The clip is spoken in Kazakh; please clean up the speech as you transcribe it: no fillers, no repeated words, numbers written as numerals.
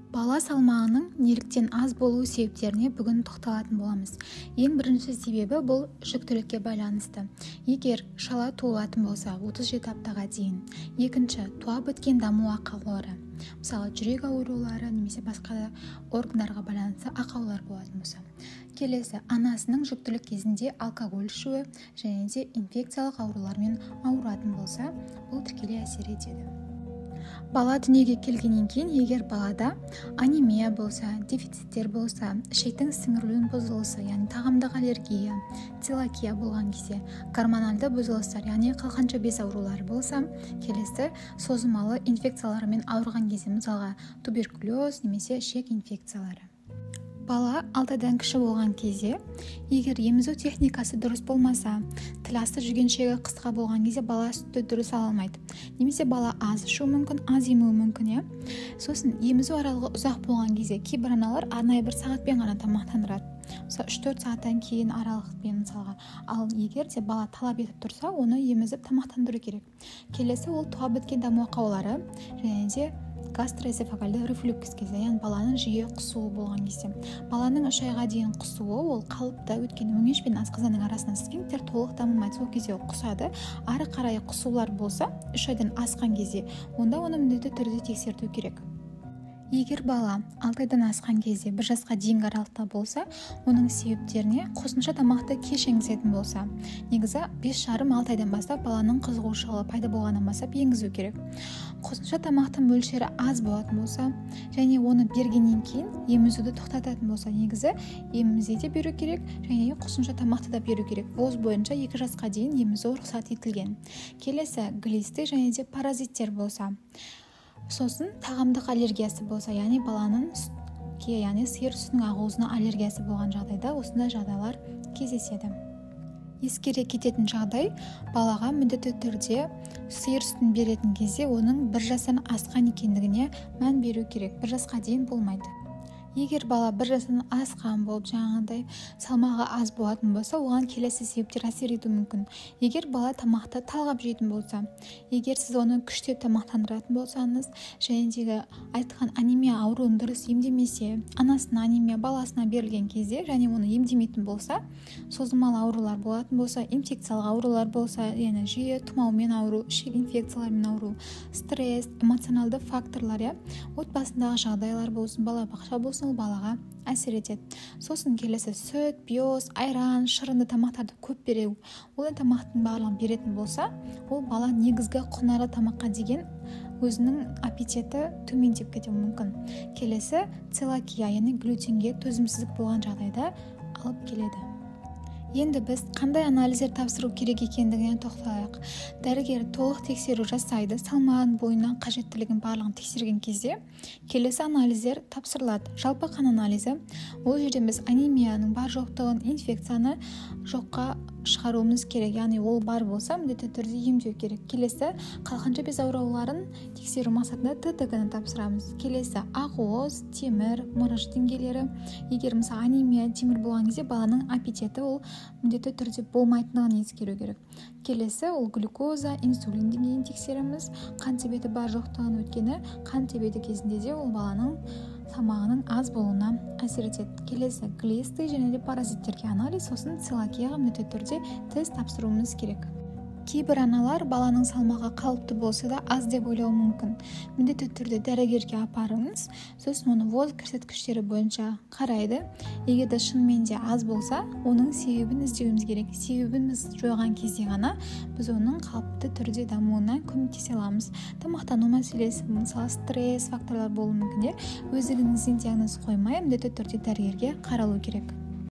Бала салмағының неліктен аз болу себептеріне бүгін тоқталатын боламыз. Ең бірінші себебі бұл жүктілікке байланысты. Егер шала туылатын болса, 37 аптаға дейін. Екінші, туа біткен даму ақаулары. Мысалы, жүрек аурулары немесе басқа да органдарға байланысты ақаулар болатын болса. Келесі, анасының жүктілік кезінде алкоголь ішуі және де инфекциялық аурулармен ауыратын болса, бұл тікелей әсер етеді. Бала дүниеге келгеннен кейін, егер балада анемия болса, дефициттер болса, ішектің сіңірілуінің бұзылысы, яғни тағамдық аллергия, целиакия болған кезде, гормоналды бұзылыстар, яғни қалқанша без аурулары болса, келесі созылмалы инфекциялармен ауырған кезде, мысалға туберкулез немесе ішек инфекциялары. Бала 6 айдан кіші болған кезде, егер емізу техникасы дұрыс болмаса, тіл асты жүгеншегі қысқа болған кезде бала сүтті дұрыс ала алмайды. Немесе бала аз ішуі мүмкін, аз емуі мүмкін, иә. Сосын емізу аралығы ұзақ болған кезде кейбір аналар арнайы бір сағатпен ғана тамақтандырады. Мысалы, 3-4 сағаттан кейін аралықпен мысалға. Ал егер де бала талап етіп тұрса, оны емізіп тамақтандыру керек. Келесі ол туа біткен даму ақаулары және де гастроэзофагальды рефлюкс кезде, яғни баланың жиі құсуы болған кезде. Баланың 3 айға дейін құсуы ол қалыпты, өйткені өңеш пен асқазанның арасында сфинктер толық дамымайды, сол кезде ол құсады. Ары қарай құсулар болса, 3 айдан асқан кезде, онда оны міндетті түрде тексерту керек. Егер бала 6 айдан асқан кезде 1 жасқа дейінгі аралықта болса, оның себептеріне қосымша тамақты кеш енгізетін болса, негізі 5,5-6 айдан бастап баланың қызығушылығы пайда болғаннан бастап енгізу керек. Қосымша тамақтың мөлшері аз болатын болса және оны бергеннен кейін емізуді тоқтататын болса, негізі емізе де беру керек және қосымша тамақты да беру керек. ВОЗ бойынша 2 жасқа дейін емізу рұқсат етілген. Келесі глисты және де паразиттер болса. Сосын тағамдық аллергиясы болса, яғни баланың сүтке, яғни сиыр сүтінің ақуызына аллергиясы болған жағдайда осындай жағдайлар кездеседі. Ескере кететін жағдай, балаға міндетті түрде сиыр сүтін беретін кезде оның 1 жастан асқан екендігіне мән беру керек. 1 жасқа дейін болмайды. Егер бала 1 жастан асқан болып, жаңағыдай салмағы аз болатын болса, оған келесі себептер әсер етуі мүмкін. Егер бала тамақты талғап жейтін болса, егер сіз оны күштеп тамақтандыратын болсаңыз, және де айтқан анемия ауруын дұрыс емдемесе, анасына анемия баласына берілген кезде және оны емдемейтін болса, созылмалы аурулар болатын болса, инфекциялық аурулар болса, яғни жиі тұмаумен ауру, ішек инфекцияларымен ауру, стресс, эмоционалды факторлар, иә, отбасындағы жағдайлар болсын, балабақша болсын, ол балаға әсер етеді. Сосын келесі сүт, биос, айран, шырынды тамақтарды көп беру. Ол тамақтың барлығын беретін болса, ол бала негізгі құнарлы тамаққа деген өзінің аппетиті төмендеп кетуі мүмкін. Келесі целиакия, яғни глютенге төзімсіздік болған жағдайда алып келеді. Енді біз қандай анализдер тапсыру керек екендігіне тоқталайық. Дәрігер толық тексеру жасайды, салмағын, бойына қажеттілігін барлығын тексерген кезде келесі анализдер тапсырылады. Жалпы қан анализі, ол жерде біз анемияның бар жоқтығын, инфекцияны жоққа шығаруымыз керек, яғни ол бар болса міндетті түрде емдеу керек. Келесі қалқанша без ауруларын тексеру мақсатында ТТГ-ны тапсырамыз. Келесі ақуыз, темір, мырыш деңгейлері. Егер мысалы анемия, темір болған кезде баланың аппетиті ол міндетті түрде болмайтындығын ескеру керек. Келесі ол глюкоза, инсулин деңгейін тексереміз. Қан диабеті бар жоқтығын, өйткені қан диабеті кезінде де ол баланың салмағының аз болуына әсер етеді. Келесі глисты және де паразиттерге анализ, сосын целиакияға міндетті түрде тест тапсыруымыз керек. Кейбір аналар баланың салмағы қалыпты болса да аз деп ойлауы мүмкін. Міндетті түрде дәрігерге апарыңыз, сосын оны ВОЗ көрсеткіштері бойынша қарайды. Егер де шынымен де аз болса, оның себебін іздеуіміз керек. Себебін біз жойған кезде ғана біз оның қалыпты түрде дамуына көмектесе аламыз. Тамақтану мәселесі, мысалы стресс факторлар болуы мүмкін де, өздігіңізден диагноз қоймай, міндетті түрде дәрігерге қаралу керек.